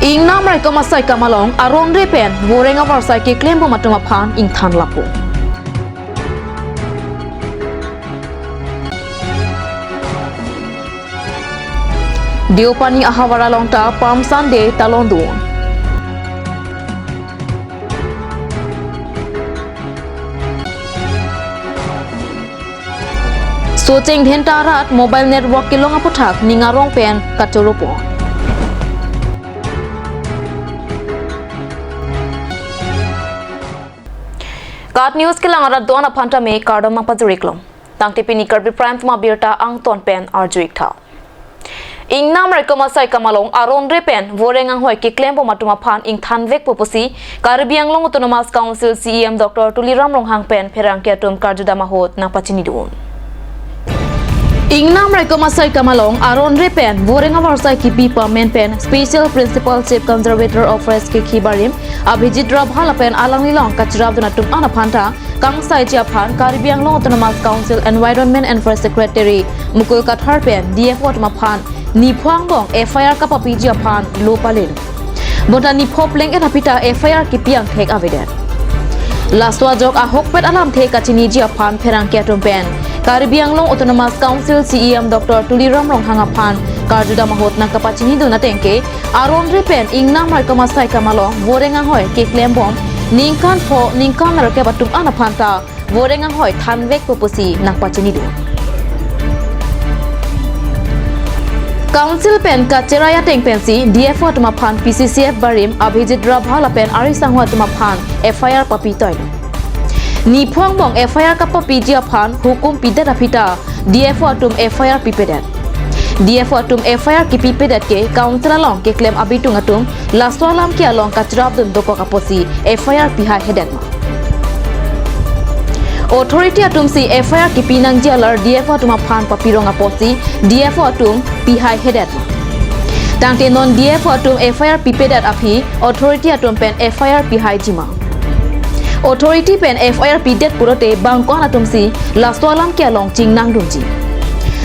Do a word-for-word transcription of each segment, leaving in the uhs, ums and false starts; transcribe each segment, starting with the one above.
Ingnam raikom asaikam along aron re pen voreng avarsai keklembom atum aphan ingthan lapu. Deopani ahavar along ta Palm Sunday talondun. Socheng Dhenta arat mobile network kelong aputhak ning arong pen kachoropo. KAT News kelang arat do-an aphan tame kardom nangpajir-iklong. Tangte pini Karbi Prime Time abirta angton pen arju-ik tha. Ingnam raikom asaikam along aron re pen voreng anghoi keklembom atum aphan ingthan vekpo pusi Karbi Anglong Autonomous Council C E M Doctor Tuliram Ronghang pen pherangke atum karjudam ahut nangpachinidun. Ingnam raikom asaikam along aron re pen voreng avarsai kipi pamen pen Special Principal Chief Conservator of Forest Kekhi barim Abhijit Rabha lapen alanglilong kachirapdun atum an aphan ta kangsaiji aphan Karbi Anglong Autonomous Council Environment and Forest Secretary Mukul Kathar pen D F O atum aphan niphang bong F I R kapapiji aphan lo palin. Bonta nipho pleng-et aphi ta F I R kipi angthek avedet. Laso ajok ahokpet alamthe kachiniji aphan pherangke atum pen Karbi Anglong Autonomous Council C E M Doctor Tuliram Ronghang aphan karjudam ahut nangkapachinidun ateng ke aron re pen ingnam raikom asaikam along voreng anghoi keklembom ningkan pho ningkan nerkep atum an aphan ta voreng anghoi than vekpo pusi nangpachinidun. Council pen kacherai ateng pensi D F O atum aphan P C C F barim Abhijit Rabha lapen ari sangho atum aphan F I R papi toilo. Niphang bong F I R kapapiji aphan hukum pidet aphi ta D F O atum F I R pipedet. D F O atum F I R kipipedet ke Council along keklem abitung atum laso alam ke along kachirapdun dokok apotsi F I R pihaihedet ma. Authority atumsi F I R kipi nangji alar D F O atum aphan papirong apotsi D F O atum pihaihedet ma. Tangte non D F O atum F I R pipedet aphi authority atum pen F I R pihaiji ma. Authority pen F I R pidet pulote bang ko-an atumsi laso alam ke along chingnangdunji.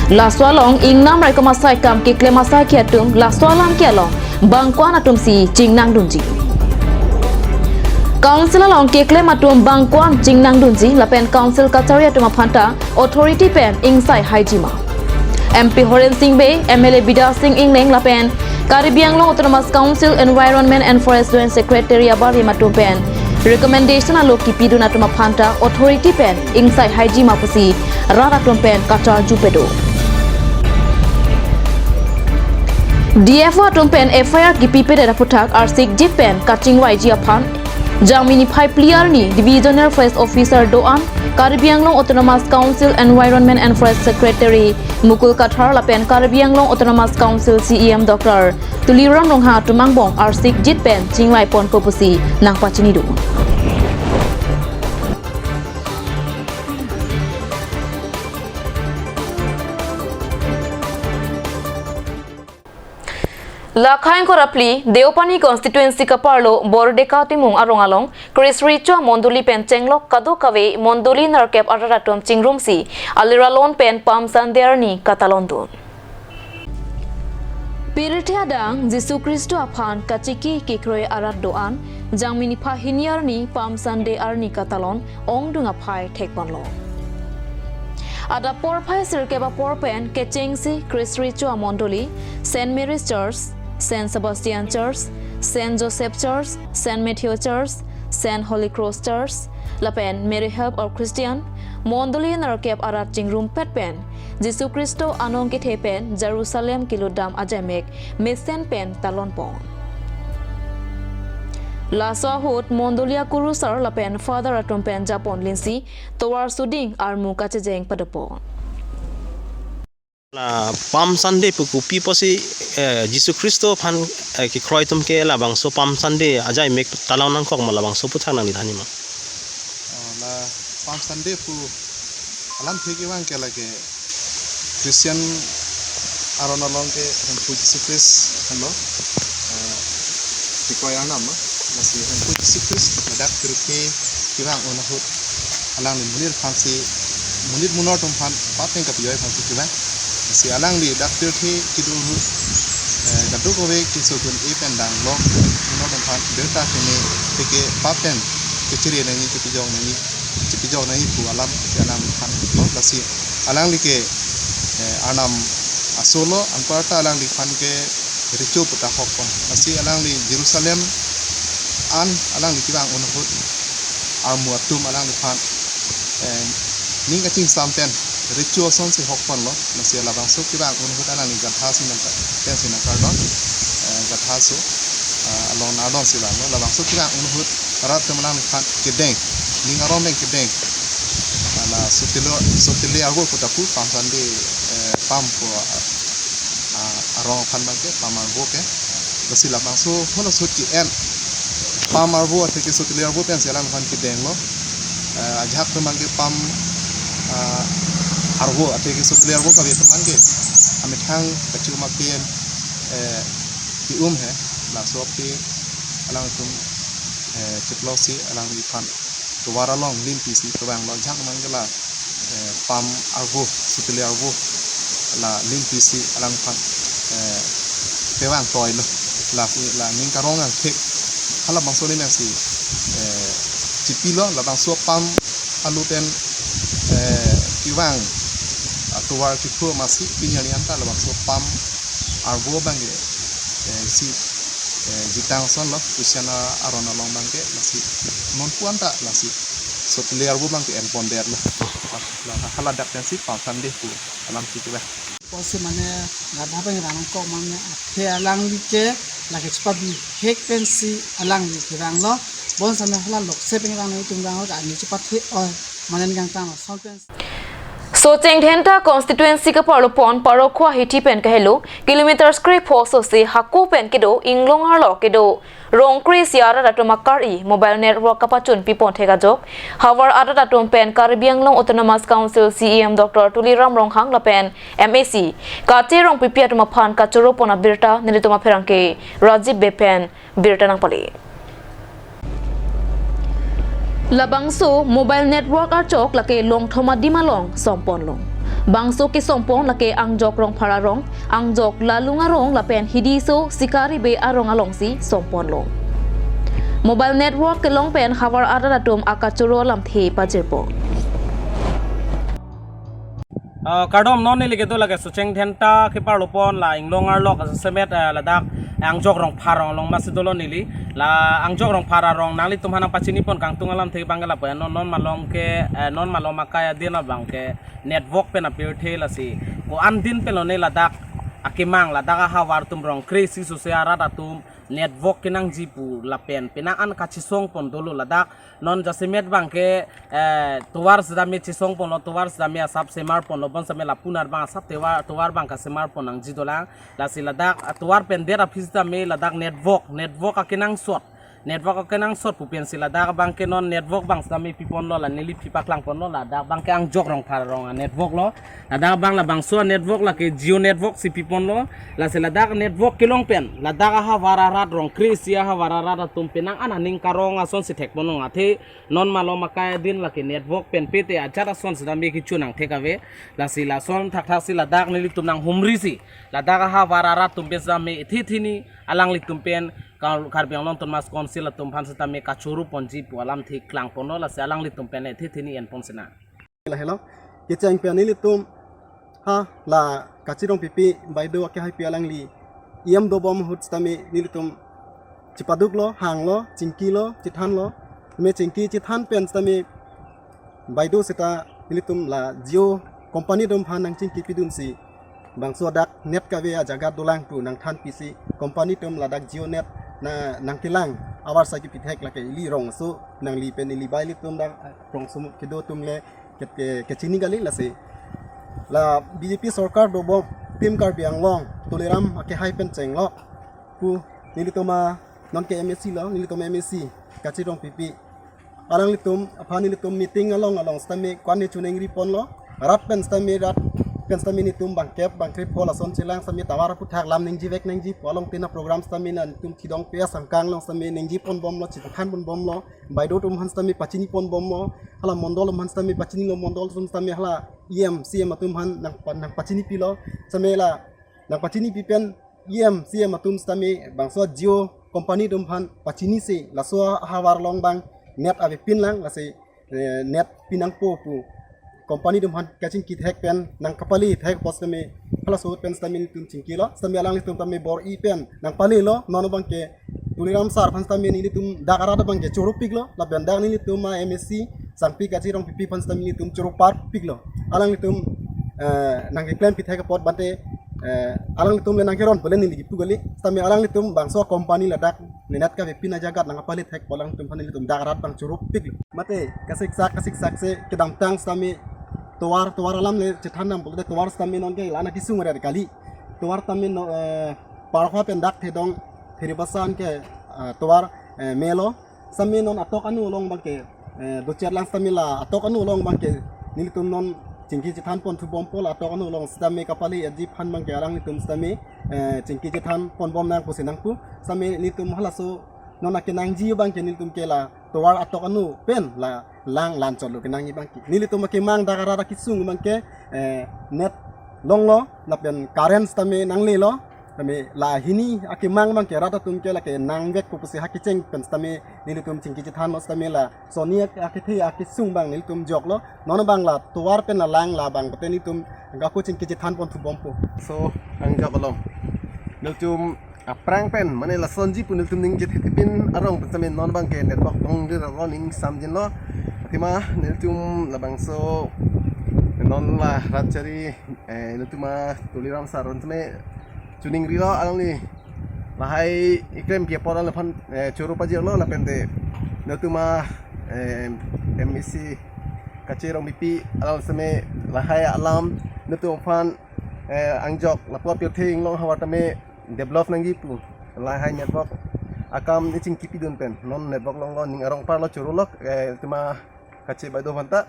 Laso along ingnam raikom asaikam keklem asaikhi atum laso alam ke along bang ko-an atumsi chingnangdunji. Council along keklem atum bang ko-an chingnangdunji lapen Council kachari atum aphan ta authority pen ingsai haiji ma. M P Horen Sing Bey, M L A Bidya Sing Engleng lapen Karbi Anglong Autonomous Council Environment and Forest Joint Secretary abarim atum pen recommendation alo kipidun atum aphan ta authority pen ingsai haiji ma pusi rat atum pen kacharju pado. D F O atum pen F I R kipipedet aphuthak arsikjit pen kachingvaiji aphan Jangmi niphai phli arni Divisional Forest Officer do-an, Karbi Anglong Autonomous Council Environment and Forest Secretary Mukul Kathar lapen Karbi Anglong Autonomous Council C E M Doctor Tuliram Ronghang atum angbong arsikjit pen chingvai ponpo pusi nangpachinidun. Lakhain korapli Deopani constituency kaparlo Bordeka Timung arong along Kresri Chua mondoli pen chenglok kadokave mondoli nerkep arat atum chingrumsi alir alon pen Palm Sunday arni katalondun. Pirthe adang Jisu Khristo aphan kachiki kekroi arat do-an Jangmi niphai hini arni Palm Sunday arni katalon ongdung aphai thekponlo. Adap porphai sirkep apor pen kechengsi Kresri Chua mondoli, Saint Mary's Church, Saint Sebastian Church, Saint Joseph Church, Saint Matthew Church, Saint Holy Cross Church, lapen Mary Help of Christian mondoli nerkep arat chingrumpet pen Jisu Khristo anong kethe pen Jerusalem kelutdam ajaimek mesen pen talonpon. Laso ahut mondoli akurusar lapen father atum pen japon linsi tovar suding armu kachejeng padopon. La Palm Sunday pu kopi pusi, eh, Jisu Khristo aphan, eh, kekroi atum ke labangso Palm Sunday ajaimek talon nangkok ma, labangso aputhak nangli than-i ma? Oh, la Palm Sunday pu alamthe kevang ke lake Christian aron along ke Hemphu Jisu Khristo henlo, eh, kekroi arnam, lasi Hemphu Jisu Khristo ladak pirthe kevang-un ahut alangli monit aphansi, monit munor atum aphan pateng kapioi aphansi kevang. Lasi alangli dak pirthe kedo ahut, Eh, kadokave keso dun-e pen dang lo, non aphan birta keme teke pa pen kechere nangji, kepejok nangji, kepejok nangji pu alam ke alangliphan lo. Lasi alangli ke, eh, Arnam aso lo, anparta alangliphan ke recho puta hokpon. Lasi alangli Jerusalem an alangli kevang un ahut armu atum alangliphan, eh, ning kachingsam pen recho asonsi hokpon lo. Lasi labangso kevang un ahut alangli gatha si nangka, pensi nangkardom, eh, gatha so, ah, along nangdon si vang lo. Labangso kevang un ahut rat atum alangliphan kedeng, ning arong pen kedeng. Ala sotile, sotile arvo puta pu, Palm Sunday, eh, Palm pu, ah, arong aphan abangke Palm arvo ke. Lasi labangso holo sot ke-en Palm arvo atheke sotile arvo pensi alangphan kedeng lo. Eh, ajahak atum abangke Palm, ah, arvo atheke sotile arvo kave atum abangke amethang kachimapen, eh, ke-um he. Laso ape alangtum, eh, cheplosi alangliphan tovar along lim pisi kevang lo. Ajahak atum abangke la, eh, Palm arvo, sotile arvo la lim pisi alangphan, eh, kevang toi lo. La, la ning karong angthek halabangso alim si, eh, chipi lo. Labangso Palm alote, eh, kevang, ah, tovar kepho masi pini arni anta labangso Palm arvo abangke, eh, si, eh, jitang ason lo, Christian aron along abangke, lasi non pu anta lasi sotile arvo abangke enpondet lo. La, la, haladak pensi Palm Sunday pu alam si kevang. Pusi mane gatha pen vang ko mane athe alangli ke lake chepabihek pensi alangli kevang lo. Bonsitame hala lokse pen vang nangtum vang lo, ani chepathe oi mane kangtang lo. Son pen Socheng Dhenta constituency kaparlopon Parokhowa hithi pen kahelo kilometers krepho sose hako pen kedo Inglong arlo kedo Rongkre isi arat atum akar-i mobile network kapachun pipon thek ajok havar arat atum pen Karbi Anglong Autonomous Council C E M Doctor Tuliram Ronghang lapen M A C Kate Rongpipi atum aphan kachoro pon abirta nelitum apherangke Rajiv Bey pen birta nangpale. Labangso mobile network archok lake Longthom adim along sompon lo. Bangso kesompon lake Angjok Rongphar arong, Angjok Lalung arong lapen hidi so Sikari Bey arong alongsi sompon lo. Mobile network kelong pen havar arat atum akachoro alamthe pajirpo. Ah, kardom, non neli kedo lake Socheng Dhenta keparlopon la Inglong arlo ajasemet, ah, ladak Angjok Rongphar arong along masi dolo neli. La Angjok Rongphar arong nanglitum aphan nangpachinipon kangtung alamthe abangke lapu non, non malom ke, eh, non malom akai adin abangke network pen apirthe lasi ko-an din pen lone ladak akemang, ladak ahavar atum Rongkre isi sose arat atum network kenangji pu lapen penang an kachesongpon dolo. Ladak non jasemet abangke, eh, tovar sitame chesongpon lo, tovar sitame asap semarpon lo, bonsitame lapu anarbang asap tovar, tovar abang kasemarpon nangji dolang. Lasi ladak, ah, tovar pendet aphi sitame ladak network, network akenangsot, network akenangsot pu pensi ladak abangke non network abang sitame pipon lo, la neli aphi paklangpon lo, ladak abangke Angjok Rongphar arong anetwork lo. Ladak abang labangso anetwork lake Jio network si pipon lo. Lasi ladak network kelong pen ladak ahavar arat, Rongkre isi ahavar arat atum penang an aning karong asonsi thekpon long, athe non malom akai adin lake network pen pete ajat ason sitame kecho nangthek ave. Lasi lason thakthaksi ladak nelitum nanghumrisi ladak ahavar arat atum pen sitame ethe theni alanglitum pen Kar-, Karbi Anglong Autonomous Council atum aphan sitame kachoro ponji pu alamthe klangpon lo, lasi alanglitum pen ethe theni enpon sinang. Lahelo, kecheng pen nelitum ha la Kate Rongpipi Baideo akehaipi alangli E M dobom ahut sitame nelitum chepaduk lo, hang lo, chingki lo, chethan lo. Me chingki chethan pen sitame Baideo seta nelitum la Jio company atum aphan nangchingki pidunsi bangso dak net kave ajaga dolang pu nangthan pisi company atum ladak Jio net na nangkelang avarsai kepithek lake ili rongso nangli pen ili bai ilitum dak rongso kedo atum le ke, ke, kechini kali. Lasi la B J P sorkar dobom Team Karbi Anglong Tuliram akehai pen chenglo pu nelitum a non ke M A C lo, nelitum M A C Kate Rongpipi alanglitum aphan nelitum meeting along along sitame ko-an ne choningri ponlo, rat pen sitame, rat pen sitame netum bangkep bangkrepho lason chelang sitame tovar aphuthak lam ningjivek nangji pu along tina program sitame nangtum thidong pe asangkang along sitame ningjiponbomlo, chithanponbomlo. Baideo atum aphan sitame pachiniponbomlo, hala mondol atum aphan sitame pachinilo, mondol atum sitame hala E M, C E M atum aphan nang, nangpachinipilo. Sitame la nangpachinipi pen E M, C E M atum sitame bangso Jio company atum aphan pachinisi laso ahavar along abang net avepin lang, lasi, eh, net pinangpo pu company atum aphan kachingki thek pen nangkapale thek apot sitame halaso pen sitame nelitum chingkilo, sitame alanglitum tame bor-i pen nangpalelo, non abangke Tuliram sir aphan sitame nelitum dak arat abangke choropiklo, lapen dak nelitum a M A C Sangpi Kache Rongpipi aphan sitame nelitum choro parpiklo. Alanglitum, eh, nangkeklem pithek apot bante, eh, alanglitum le nangkeron pule neli kipu kali, sitame alanglitum bangso company ladak ne net kavepin ajagat nangkapale thek apot alanglitum aphan nelitum dak arat abang choropiklo. Mate kasiksak kasiksak si kedamtang sitame tovar, tovar alam le chethan nang pulote tovar sitame nonke la-an akesung rer kali. Tovar tame no, eh, Parkhowa pen dak Thedong Thiribasa anke, eh, tovar, eh, melo. Sitame non atok anu along abangke, eh, dochot lang sitame la atok anu along abangke nelitum non chingki chethan pon thubompo, la atok anu along sitame kapale aji aphan abangke alanglitum sitame, eh, chingki chethan ponbom nang pusi nangpu. Sitame nelitum halaso non akenangji abangke nelitum ke la tovar atok anu pen la lang lan chotlo kenangji abangke. Nelitum akemang dak arat akesung abangke, eh, net longlo lapen current sitame nanglelo. Sitame la hini akemang abangke rat atum ke lake nangvekpo pusi ha kecheng pen sitame nelitum chingki chethanlo, sitame lason ni ak-, akethe akesung abang nelitum joklo. Non abang la tovar pen la lang la abang pute nelitum ako chingki chethan pon thubompo. So, angjok along nelitum aphrang pen mane lasonji pu nelitum ning chethe tipin arong pen sitame non abangke network tong dir aro ning samjinlo. Athema nelitum labangso non la Ratchari, eh, nelitum a Tuliram sir aron sitame chuningrilo, alangli lahai eklem pi apot alangli aphan, eh, choro pajirlo, lapente nelitum a, eh, M A C Kache Rongpipi alang sitame lahai alam nelitum aphan, eh, angjok lapu pirthe inglong havar tame develop nangji pu lahai network akam ni chingki pidun pen non network longlo, ning arong parlo, chorolo, eh, nelitum a Kache baideo aphanta.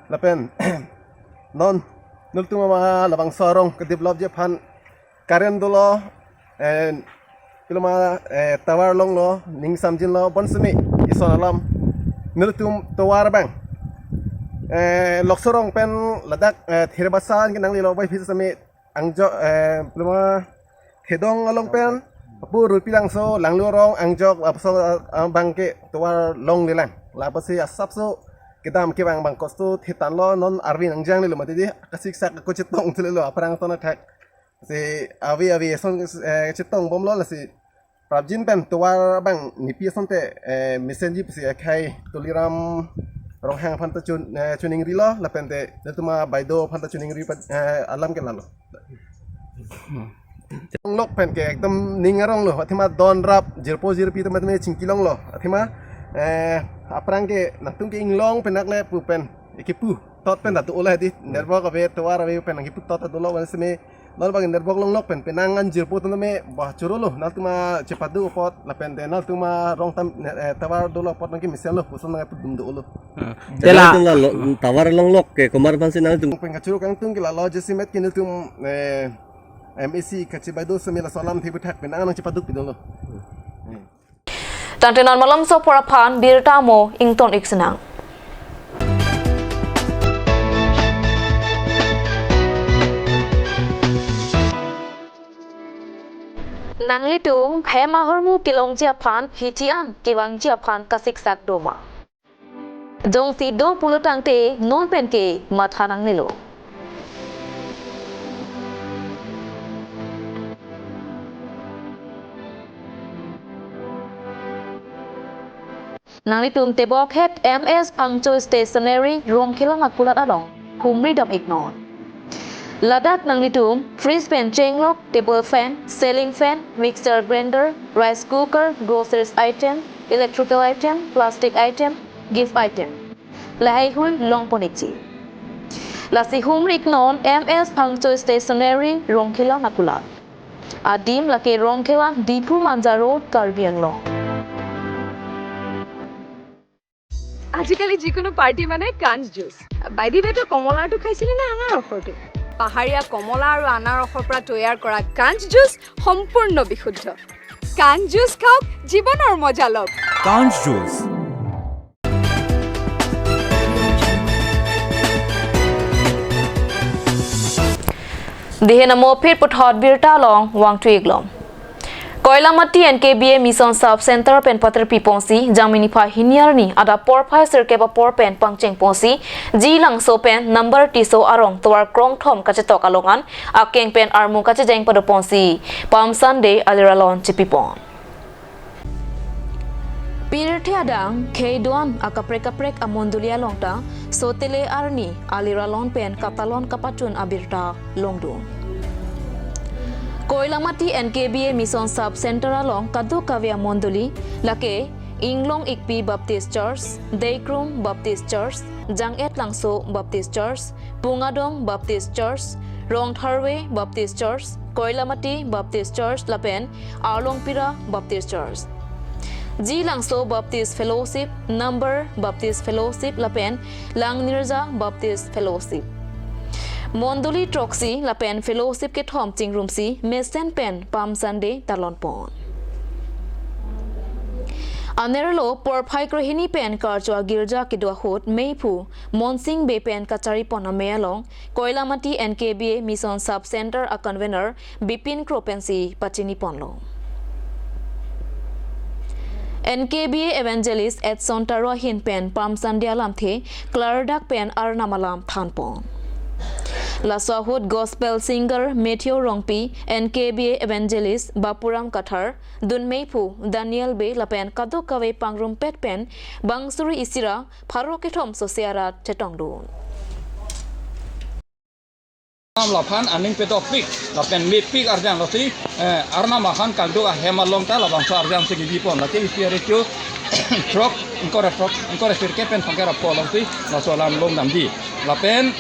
Lapen non nelitum ama labangso arong kedevelopji aphan current dolo, eh, piloma, eh, tovar longlo, ning samjinlo, bonsitame ison alam nelitum tovar abang, eh, Loksorong pen ladak, eh, Thiribasa anke nanglelo, bai phi sitame angjok, eh, piloma Thedong along pen apu Rupilangso, Langlu arong angjok, lapuson, ah, abangke tovar longlelang. Lapotsi asapso kedam kevang abang kosto thetanlo, non arve nangjanglelo mati di, kasiksak ako chetong thulelo, aphrang ton athak. Si ave ave ason, eh, chetongbomlo, lasi prapjin pen tovar abang nipi asonte, eh, mesenji pusi akhai Tuliram Ronghang aphanta chun, eh, chuningrilo, lapente nelitum a baideo aphanta chuningri pa, eh, alam ke lalo. Longlok pen ke ekdom ning aronglo, athema don rap, jirpo jirpi teman-teman chingki longlo, athema, eh, aphrang ke nangtum ke inglong pen nakle pu pen, eh, kipu tot pen ta do-olo di, network ave, tovar ave pen nangkipu tot ta dolo, bonsitame non abang network longlok pen penang an jirpo tame ba chorolo, nangtum a chepadu apot lapente nangtum a rong tam, eh, tovar dolo apot nangkemesenlo puson nangpudun dolo. Ah. Te la, nangtum la lo, tovar longlok ke komat aphansi nangtum pen kachoro kangtung ke lalo, jasemet ke nelitum, eh, M A C Kache baideo sitame laso alam thebuthak penang nangchepaduk pidunlo. Tangte non malomso apor aphan birta amo ington ik sinang. Nanglitum hem ahormu kelongji aphan hithi an kevangji aphan kasiksak doma? Jongsi do pulo tangte non pen ke matha nangnelo. Nanglitum tebok het M S Phangcho Stationery Rongkhela Nakulat along humri dam iknon. Ladak nanglitum fridge pen chenglok, table fan, ceiling fan, mixer grinder, rice cooker, groceries item, electrical item, plastic item, gift item, lahaihui longpon ikji. Lasi humri iknon M S Phangcho Stationery Rongkhela Nakulat. Adim lake Rongkhela, Diphu Manja Road, Karbi Anglong. আজিকালি যিকোনো পাৰ্টি মানে কাঞ্চ juice. By the ৱে, তই কমলাৰটো খাইছিলি নে আনাৰসৰটো? পাহাৰীয়া কমলা আৰু আনাৰসৰ পৰা তৈয়াৰ কৰা কাঞ্চ জুচ সম্পূৰ্ণ বিশুদ্ধ। কাঞ্চ জুচ খাওক, জীৱনৰ মজা লওক। কাঞ্চ juice. Dihen amo phir puthot birta along vangthu iklom. Koilamati N K B A Mission Sub Center pen paterpi ponsi, Jangmi niphai hini arni adap porphai sirkep apor pen pangcheng ponsi, G Langso pen number Tisso arong tovar krongthom kachetok along an akeng pen armu kachejeng pado ponsi, Palm Sunday aliralon chepi pon. Pirthe adang khei do-an akaprek kaprek amondoli along ta, sotele arni aliralon pen katalon kapachun abirta longdun. Koilamati N K B A Mission Sub Center along kadokave amondoli, lake Inglong Ikpi Baptist Church, Deikrum Baptist Church, Jang-et Langso Baptist Church, Pungadong Baptist Church, Rongtharve Baptist Church, Koilamati Baptist Church lapen Arlongpira Baptist Church, G Langso Baptist Fellowship, Number Baptist Fellowship lapen Langnirja Baptist Fellowship. Mondoli throksi lapen fellowship kethom chingrumsi mesen pen Palm Sunday talon pon. Anerlo porphai krehini pen karcho agirja kedo ahut meiphu Monsing Bey pen kachari pon amei along Koilamati N K B A Mission Sub Center a convener Bipin Kro pensi pachini ponlo. N K B A Evangelist Edson Taro ahin pen Palm Sunday alamthe klardak pen Arnam alam than pon. Laso ahut Gospel Singer Matthew Rongpi, N K B A Evangelist Bapuram Kathar, dunmeiphu Daniel Bey lapen kadokave pangrumpet pen bang suri isi ra pharo kethom sose arat chetongdun. Arnam laphan aning pedokpik lapen mepik arjang losi, eh, Arnam aphan kangduk ahem along ta labangso arjang si kebi pon, lake isi ari chu throk, ingkoi ra throk, ingkoi ra sirkep pen phangkep ra pho alongsi laso alam longdamji. Lapen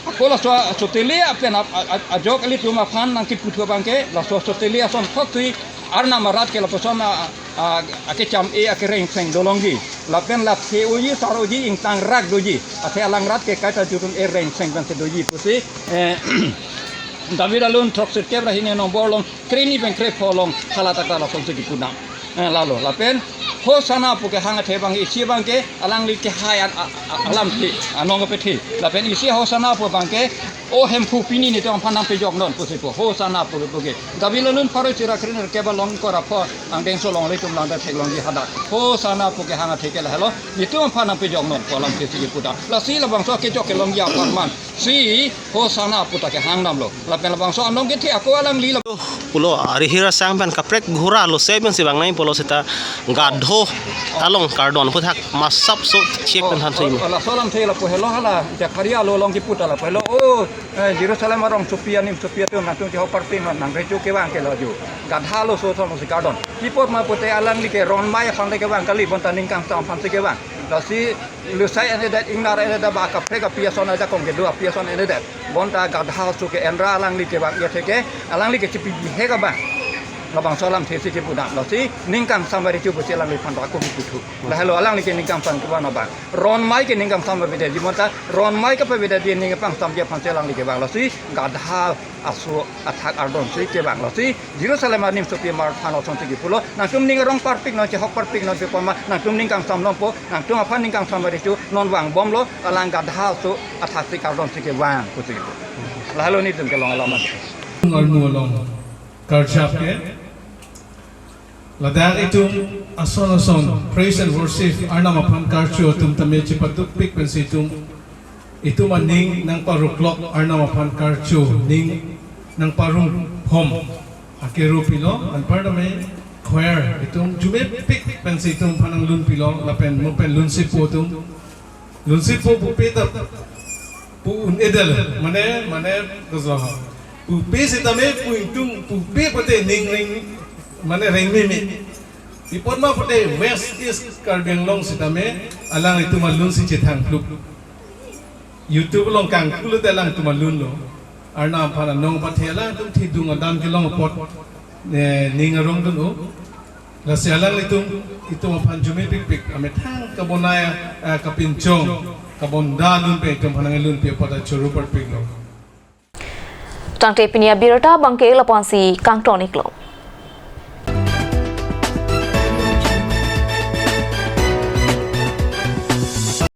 ako laso sotele apen ap-, a-, a-, ajok ilitum aphan nangkipu thu abangke, laso sotele ason thotsi Arnam arat ke lapuson a, a, akecham-e akereng seng dolongji. Lapen la the-oji, sar-oji, ingtangrak doji. Athe alangrat ke kaita jutun ereng seng pensi doji pusi, eh, David alun throksi kep ra hini nombor along krehini pen krepho along hala tak ta lasonsi kipudam. Eh, lalo, lapen Hosanna pu kehang athe abang isi abangke alangli kehai an, a, a, alamthe, anong apethe. Lapen isi Hosanna pu abangke, O Hemphu, pini netum aphan nangpejoknon pusi pu Hosanna pu, pu ke. David alun pharo isi ra krehini kep along ingkoi ra pho angdengso along ilitum langdam theklongji hadak. Hosanna pu kehang athe ke lahelo, netum aphan nangpejoknon pu alamthe si kipudam. Lasi labangso kejok kelongji apharman si Hosanna pu ta kehang damlo. Lapen labangso anong kethe ako alangli la pulo, ari hira sang pen kaprek ghura lo se pensi bang nai pulo seta gadho along kardon aphuthak masap so chek pen than sui. Oh, laso alamthe lapu helo hala Zakaria alo along kipu ta lapu helo. Oh, eh, Jerusalem arongsopi animsopi atum nangtum chehok parpik non, nang recho kevang ke lo ju. Gadha lo so thon si kardon. Pi apot ma pute alangli ke ronmai aphan le kevang kali, bonta ning kangsam aphansi kevang. Lasi lusai enedet, ingnar enedet, ba kaprek api ason ajakong kedo api ason enedet. Bonta gadha aso ke-en ra alangli kevang, ya theke alangli ke chipi bihek abang. Labangso alamthe si kipudam, lasi ning kangsam arecho pusi alangliphan ta ako kipu thu. Lahelo alangli ke ning kangsam kevang abang. Ronmai ke ning kangsam avedetji, bonta ronmai kapavedetji, ning kepangsamji aphansi alangli kevang, lasi gadha aso athak ardonsi kevang, lasi Jerusalem animsopi mar aphan asonsi kipulo, nangtum ning arong parpik non, chehok parpik non, pi apot ma nangtum ning kangsam longpo, nangtum aphan ning kangsam arecho non vangbomlo, alang gadha aso athaksi kardonsi kevang pusi kipu. Lahelo netum kelong alam an. Armu along karjap ke. Ladak itum ason ason praise and worship Arnam aphan karcho atum tame chepadukpik pensi itum, itum aning nangparuklok Arnam aphan karcho ning nangparumphom akeru pilo, anparta me choir itum jumepik pensi itum aphan nanglun pilo, lapen mo pen lunsepo atum, lunsepo pupe ta pu un-edetlo, mane, mane, koso ha. Pupe sitame pu ingtung, pupe pute ning ring, mane rengmeme. Pi apot ma pute West East Karbi Anglong sitame alanglitum alunsi chethang pluk. YouTube along kangpu lote alangtum alunlo. Arnam aphan anong pathe alangtum thidung adam kelong apot, eh, ning arongdun-o. Lasi alanglitum, itum aphan jumepikpik, amethang kabonai, eh, kapinchong, kabonda lunpe itum aphan nanglunpi apot ta choro parpiklo. Tangte pini abirta abangke lapu-ansi kangton-iklo.